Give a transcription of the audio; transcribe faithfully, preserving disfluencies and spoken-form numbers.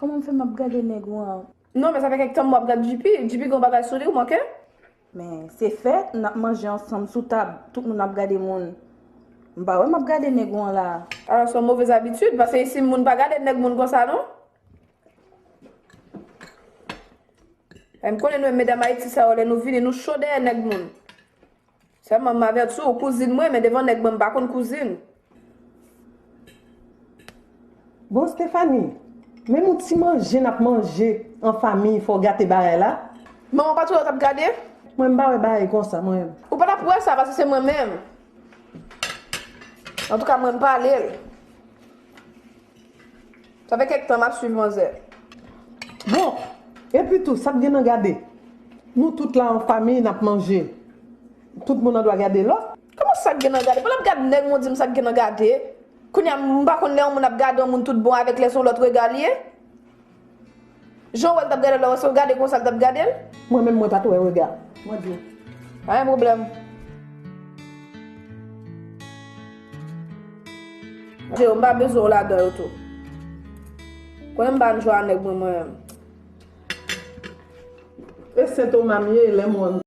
Kòman m fè m ap gade nèg ou an? Non, men sa fè kèk tan m ap gad J P. J P gen yon bagay sou li, ou manke? Men se fèt, n ap manje ansanm sou tab, tout moun ap gade moun. M pa wè m ap gade nèg ou an la. Alò, se yon movèz abitid, paske isi moun pa gade nèg moun konsa, non. E m konnen nou menm medam Ayiti sa yo, lè nou vini, nou cho dèyè nèg moun. Sèlman m avèti w, kouzin mwen, men devan nèg mwen, m pa konn kouzin. Bon, Stephanie, menm yon ti manje n ap manje an fanmi, fò w gate bagay la. Manman w pa t wè w t ap gade? Mwen, m pa wè bagay konsa, mwen menm. Ou pa t ap wè sa, paske se mwen menm. Antouka, mwen, m pale l. Sa fè kèk tan m ap swiv manzè. Bon, epi tou, sa k gen nan gade? Nou tout la an fanmi, n ap manje. Tout moun an dwa gade lòt. Kòman sa k gen nan gade? Pou l ap gad nèg, moun di m sa k gen nan gade. Kounye a, m pa konn lè yon moun ap gade yon moun tout bon avèk lè se yon lòt rega l ye. Jan w wè l t ap gade l la, se w gade konsa l t ap gade l? Mwen menm, mwen pa t wè rega. Mwen di w. Pa gen pwoblèm. Dye, m pa bezwen w ladan yo tou. Konnen m pa jwe a nèg mwen, mwen menm. E Sen Toma m ye, lè mwen